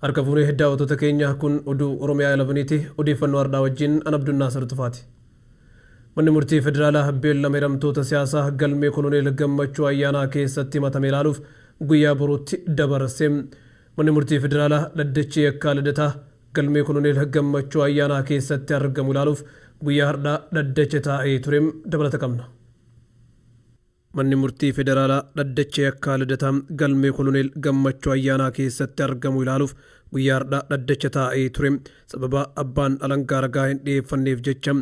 Harka fuunee daawwattoota keenya, kun oduu Oromiyaa 11ti. Odeeffannoo har'aa wajjin an Abdunnaasar Tufaati. Manni murtii federaalaa beellama hidhamtoota siyaasaa galmee Koloneel Gammachuu Ayyaanaa keessatti himatame ilaaluuf guyyaa boruutti dabarse. Manni murtii federaalaa dhaddachi yakkaa Lidataa galmee Koloneel Gammachuu Ayyaanaa keessatti argamu ilaaluuf guyyaa har'aa dhaddacha taa'ee ture. Dabalata qabna. Manni murtii federaalaa dhaddacha yakkaa Lidataa galmee Koloneel Gammachuu Ayyaanaa keessatti argamu ilaaluuf guyyaa har'aa dhaddacha taa'ee ture. Sababa abbaan alangaa ragaa hin dhiyeeffanneef jecha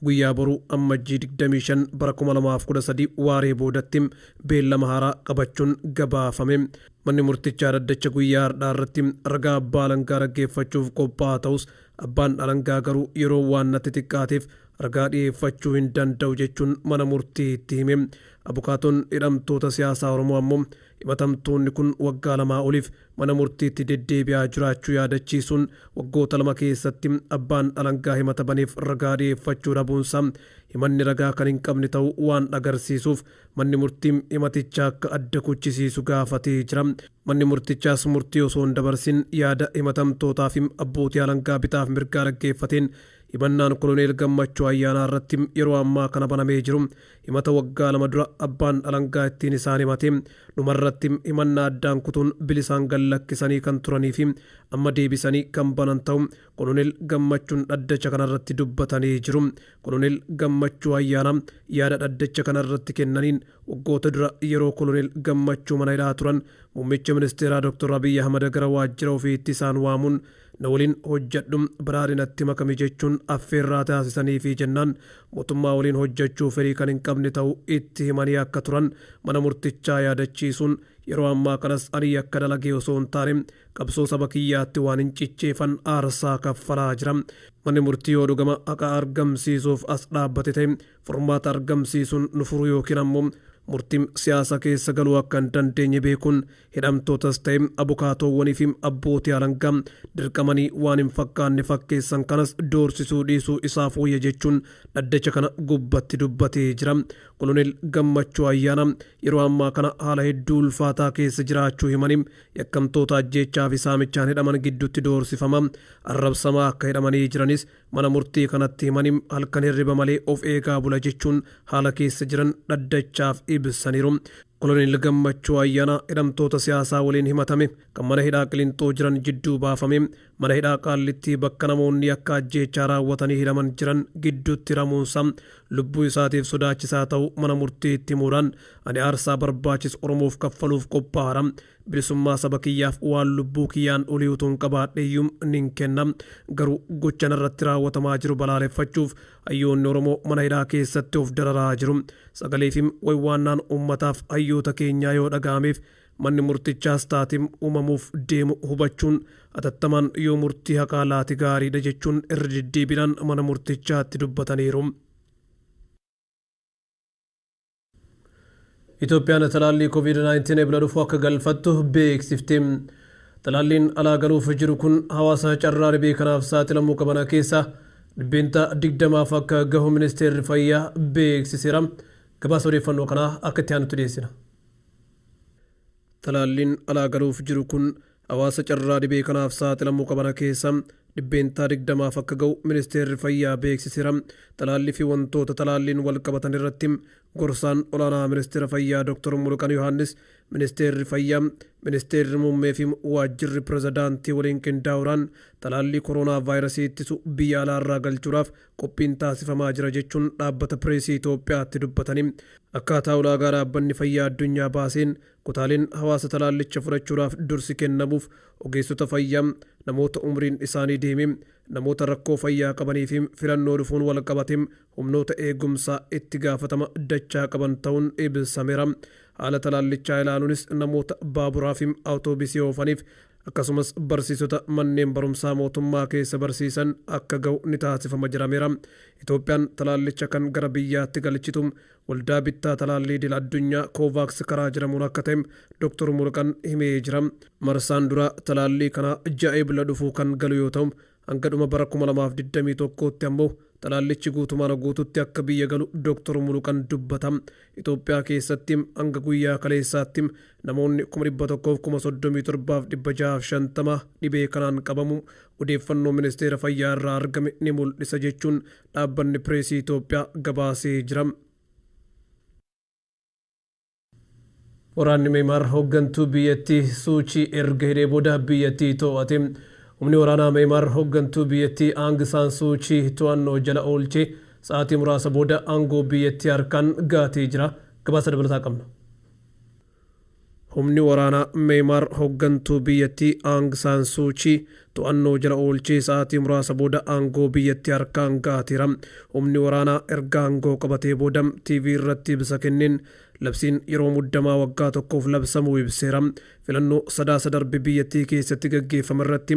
guyyaa boruu Ammajjii 25 bara 2013 waaree boodatti beellama haaraa qabachuun gabaafame. Manni murtichaa dhaddacha guyyaa har'aa irratti ragaa abbaa alangaa dhaggeeffachuuf qophaa'aa ta'us, abbaan alangaa garuu yeroo waan natti xiqqaateef ragaa dhiyeeffachuu hin danda'u jechuun mana murtii itti hime. Abukaatoon hidhamtoota siyaasaa Oromoo ammoo himatamtoonni kun waggaa 2 oliif mana murtiitti deddeebi'aa jiraachuu yaadachiisuun, waggoota 2 keessatti abbaan alangaa himata baneef ragaa dhiyeeffachuu dhabuunsaa himanni ragaa kan hin qabne ta'uu waan agarsiisuuf manni murtii himaticha akka adda kuchisiisu gaafatee jira. Manni murtichaas murtii osoo hin dabarsin yaada himatamtootaa fi abbootii alangaa bitaaf mirgaa dhaggeeffateen, himannaan Koloneel Gammachuu Ayyaanaa irratti yeroo ammaa kana banamee jiru himata waggaa 2 dura abbaan alangaa ittiin isaan himate, dhumarratti himannaa addaan kutuun bilisaan gad lakkisanii kan turanii fi amma deebisanii kan banan ta'uu Koloneel Gammachuun dhaddacha kanarratti dubbatanii jiru. Koloneel Gammachuu Ayyaanaa yaada dhaddacha kanarratti kennaniin, waggoota dura yeroo Koloneel Gammachuu mana hidhaa turan muummicha ministeeraa Dr. Abiy Ahmad gara waajjira ofiitti isaan waamuun, na waliin hojjedhu, badhaadhinatti makami jechuun affeerraa taasisanii fi jennaan mootummaa waliin hojjechuu fedhii kan hin qabne ta'uu itti himanii akka turan mana murtichaa yaadachiisuun, yeroo ammaa kanas ani yakka dalagee osoo hin taane qabsoo saba kiyyaatti waan hin cicheefan aarsaa kaffalaa jira. Manni murtii yoo dhugama haqa argamsiisuuf as dhaabbate ta'e furmaata argamsiisuun nu furuu yookiin ammoo murtii siyaasa keessa galuu akka hin dandeenye beekuun hidhamtootas ta'e abukaatoowwanii fi abbootii alangaa dirqamanii waan hin fakkaanne fakkeessan kanas doorsisuu dhiisuu isaaf wayya jechuun dhaddacha kana gubbatti dubbatee jira. Koloneel Gammachuu Ayyaanaa yeroo ammaa kana haala hedduu ulfaataa keessa jiraachuu himanii, yakkamtoota ajjeechaa fi saamichaan hidhaman gidduutti doorsifama, arrabsamaa akka hidhamanii jiranis mana murtii kanatti himanii, halkan hirriba malee of eegaa bula jechuun haala keessa jiran dhaddachaaf ibsaniiru. Koloneel Gammachuu Ayyaanaa hidhamtoota siyaasaa waliin himatame kan mana hidhaa Qilinxoo jiran jidduu baafame mana hidhaa Qaallittii bakka namoonni akka ajjeechaa raawwatanii hidhaman jiran gidduutti hidhamuunsaa lubbuu isaatiif sodaachisaa ta'uu mana murtii itti himuudhaan, ani aarsaa barbaachisu Oromoof kaffaluuf qophaa'aadha. Bilisummaa saba kiyyaaf waan lubbuu kiyyaan olii utuun qabaadheeyyuu nin kenna. Garuu gocha narratti raawwatamaa jiru balaaleffachuuf hayyoonni Oromoo mana hidhaa keessatti of dararaa jiru. Sagalee fi waywaannaan uummataaf hayyoota keenyaa yoo dhaga'ameef manni murtichaas taatim uumamuuf deemu hubachuun hatattamaan yoo murtii haqaa laate gaariidha jechuun irra deddeebiidhaan mana murtichaatti dubbataniiru. Itoophiyaan talaallii COVID-19 ebla dhufu akka galfattu beeksifte. Talaalliin alaa galuuf jiru kun hawaasa carraa dhibee kanaaf saaxilamuu qaban keessaa 20% akka gahu ministeerri fayyaa beeksiseera. Gabaasa odeeffannoo kanaa akka itti aanutti dhiyeessina. Talaalliin alaa galuuf jiru kun hawaasa carraa dhibee kanaaf saaxilamuu qaban keessaa 20% akka gahu ministeerri fayyaa beeksiseera. Talaallii fi wantoota talaalliin wal qabatan irratti gorsaan olaanaa ministeera fayyaa Dr. Muluqan Yohaannis, ministeerri fayyaa, ministeerri muummee fi waajjirri pirezidaantii waliin qindaa'uudhaan talaallii koronaa vaayirasii ittisu biyya alaarraa galchuudhaaf qophiin taasifamaa jira jechuun dhaabbata pireesii Itoophiyaatti dubbatanii, akkaataa ulaagaa dhaabbanni fayyaa addunyaa baaseen kutaaleen hawaasa talaallicha fudhachuudhaaf dursi kennamuuf ogeessota fayyaa, namoota umriin isaanii deeme, namoota rakkoo fayyaa qabanii fi filannoo dhufuun wal qabate humnoota eegumsaa itti gaafatama dachaa qaban ta'uun ibsameera. Haala talaallichaa ilaaluunis namoota baaburaa fi awutoobisii oofaniif akkasumas barsiisota manneen barumsaa mootummaa keessa barsiisan akka gahu ni taasifama jedhameera. Itoophiyaan talaallicha kan gara biyyaatti galchitu waldaa bittaa talaallii idil addunyaa Koovaaks karaa jedhamuun akka ta'e Dr. Muluqan himee jira. Marsaan duraa talaallii kanaa ji'a Ebla dhufu kan galu yoo ta'u, Hanga dhuma bara 2021tti ammoo talaallichi guutumaan guututti akka biyya galu Dr. Muluqan dubbata. Itoophiyaa keessatti hanga guyyaa kaleessaatti namoonni 137,650 dhibee kanaan qabamu odeeffannoo ministeera fayyaa irraa argame ni mul'isa jechuun dhaabbanni pireesii Itoophiyaa gabaasee jira. Waraanni Myanmar hooggantuu biyyattii Suuchii erga hidhee booda biyyattii to'ate. Humni waraanaa Myanmar hooggantuu biyyattii Aung San Suu Kyi to'annoo jala oolchee sa'aatii muraasa booda aangoo biyyattii harkaan gaatee jira. Gabaasa dabalataa qabna. Humni waraanaa Myanmar hooggantuu biyyattii Aung San Suu Kyi to'annoo jala oolchee sa'aatii muraasa booda aangoo biyyattii harkaan gaateera. Humni waraanaa erga aangoo qabatee booda TV irratti ibsa kenneen labsiin yeroo muddamaa waggaa tokkoof labsamuu ibseera. Filannoo Sadaasa darbe biyyattii keessatti gaggeeffame irratti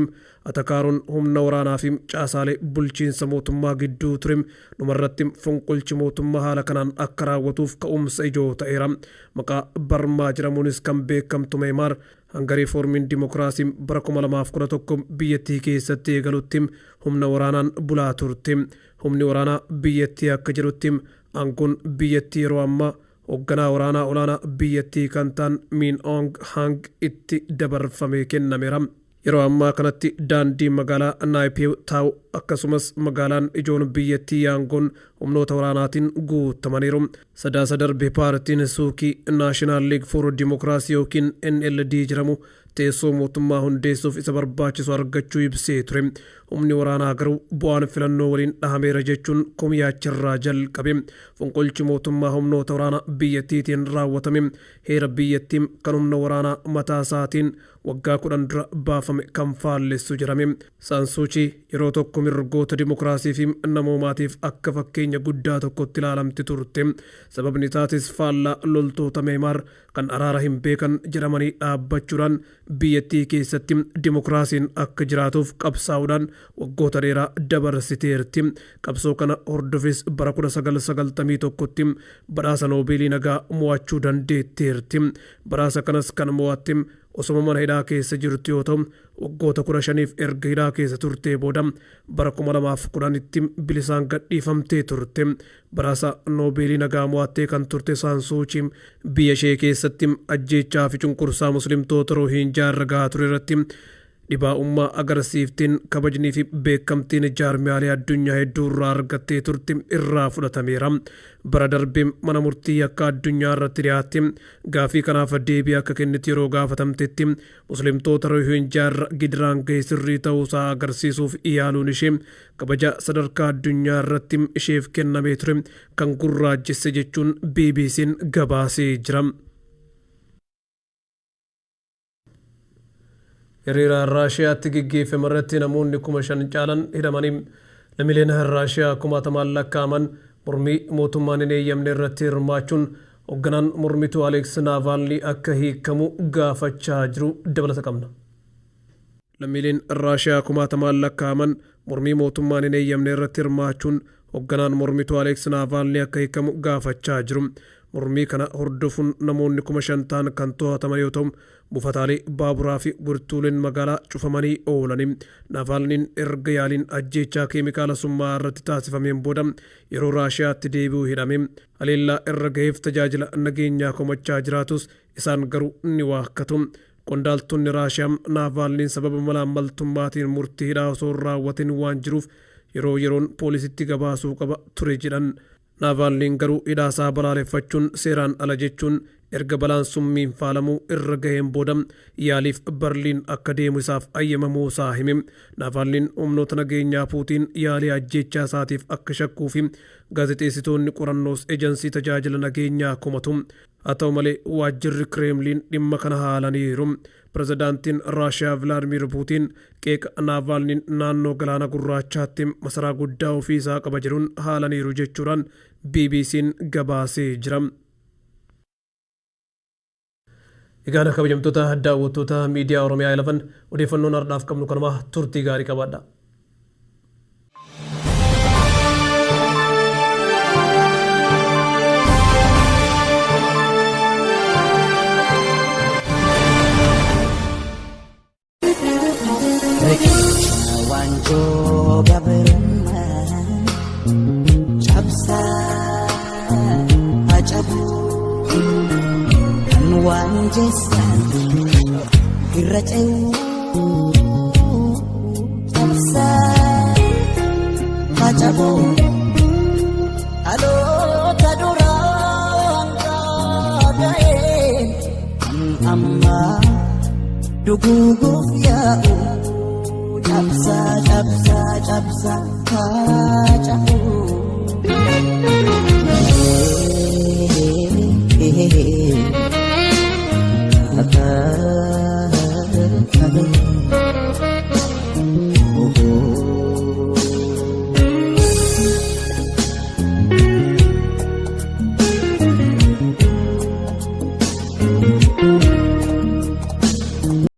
atakaaroon humna waraanaa fi caasaalee bulchiinsa mootummaa gidduu ture dhumarratti fonqolchi mootummaa haala kanaan akka raawwatuuf ka'umsa ijoo ta'eera. Maqaa Barmaa jedhamuunis kan beekamtu Myanmar hanga riiformiin dimokiraasii bara 2011 biyyattii keessatti eegalutti humna waraanaan bulaa turte. Humni waraanaa biyyattii akka jedhutti aangoon biyyattii yeroo ammaa hoogganaa waraanaa olaanaa biyyattii kan ta'an Min Aung Hlaing itti dabarfamee kennameera. Yeroo ammaa kanatti daandii magaalaa Naayipee taa'u akkasumas magaalaan ijoon biyyattii Yaangoon humnoota waraanaatiin guutamaniiru. Sadaasa darbe paartiin Suukii National League for Democracy yookiin NLD jedhamu teessoo mootummaa hundeessuuf isa barbaachisu argachuu ibsee ture. Humni waraanaa garuu bu'aan filannoo waliin dhahameera jechuun komiyaachirraa jalqabe. Fonqolchi mootummaa humnoota waraanaa biyyattiitiin raawwatame heera biyyattii kan humna waraanaa mataa isaatiin waggaa 10 dura baafame kan faallessu jedhame. Saansuuchii yeroo tokko mirgoota dimokiraasii fi namoomaatiif akka fakkeenya guddaa tokkotti ilaalamti turte. Sababni isaatis faallaa loltoota Myanmar kan araara hin beekan jedhamanii dhaabbachuudhaan biyyattii keessatti dimokiraasiin akka jiraatuuf qabsaa'uudhaan waggoota dheeraa dabarsiteerti. Qabsoo kana hordofis bara 1991tti badhaasa Noobeelii nagaa mo'achuu dandeetteerti. Badhaasa kanas kan mo'atte osoma mana hidhaa keessa jirtu yoo ta'u, waggoota 15f erga hidhaa keessa turtee booda bara 2010tti bilisaan gadhiifamtee turte. Badhaasa Noobeelii nagaa mo'attee kan turte Saansuuchii biyya ishee keessatti ajjeechaa fi cunqursaa muslimtoota Roohinjaa irra gahaa ture irratti dhibaa'ummaa agarsiifteen kabajnii fi beekamtiin jaarmiyaalee addunyaa hedduu irraa argattee turte irraa fudhatameera. Bara darbee mana murtii akka addunyaa irratti dhiyaatte gaafii kanaaf deebii akka kennitu yeroo gaafatamtetti muslimtoota Roohinjaa irra gidiraan ga'e sirrii ta'uusaa agarsiisuuf yaaluun ishee kabaja sadarkaa addunyaa irratti isheef kennamee ture kan gurraachesse jechuun BBC'n gabaasee jira. Hiriira Raashiyaatti gaggeeffame irratti namoonni 5,000 caalan hidhamanii. Lammiileen Raashiyaa kumaatamaan lakkaa'aman mormii mootummaan hin eeyyamne irratti hirmaachuun hoogganaan mormituu Aleeks Naavaalnii akka hiikamu gaafachaa jiru. Dabalata qabna. Lammiileen Raashiyaa kumaatamaan lakkaa'aman mormii mootummaan hin eeyyamne irratti hirmaachuun hoogganaan mormituu Aleeks Naavaalnii akka hiikamu gaafachaa jiru. Mormii kana hordofuun namoonni 5,000 ta'an kan to'ataman yoo ta'u, buufataalee baaburaa fi wiirtuuleen magaalaa cufamanii oolani. Naavaalniin erga yaaliin ajjeechaa keemikaala summaa irratti taasifameen booda yeroo Raashiyaatti deebi'uu hidhame. Haleellaa irra gaheef tajaajila nageenyaa komachaa jiraatus isaan garuu ni waakkatu. Qondaaltonni Raashiyaa Naavaalniin sababa malaammaltummaatiin murtii hidhaa osoo hin raawwatin waan jiruuf yeroo yeroon poolisitti gabaasuu qaba ture jedhan. Naavaalniin garuu hidhaasaa balaaleffachuun seeraan ala jechuun erga balaan summiin faalamuu irra gaheen booda yaaliif Barliin akka deemu isaaf ayyamamuu isaa hime. Naavaalniin humnoota nageenyaa Puutiin yaalii ajjeechaa isaatiif akka shakkuu fi gaazexeessitoonni qorannoos ejansii tajaajila nageenyaa komatu. Haa ta'u malee, waajjirri Kireemliin dhimma kana haalaniiru. Pirezidaantiin Raashiyaa Vilaadimiir Puutiin qeeqa Naavaalniin naannoo galaana gurraachaatti masaraa guddaa ofii isaa qaba jedhuun haalaniiru jechuudhaan BBC'n gabaasee jira. Egaan kabajamtoota daawwattoota miidiyaa Oromiyaa 11, odeeffannoon har'aaf qabnu kanuma. Turtii gaarii qabaadha. Riqicha waanjoo. Ce'uu cabsaa faca'uu dhaloota duraan gaaga'een kan ammaa duguuguuf yaa'u cabsaa cabsaa cabsaa faca'uu.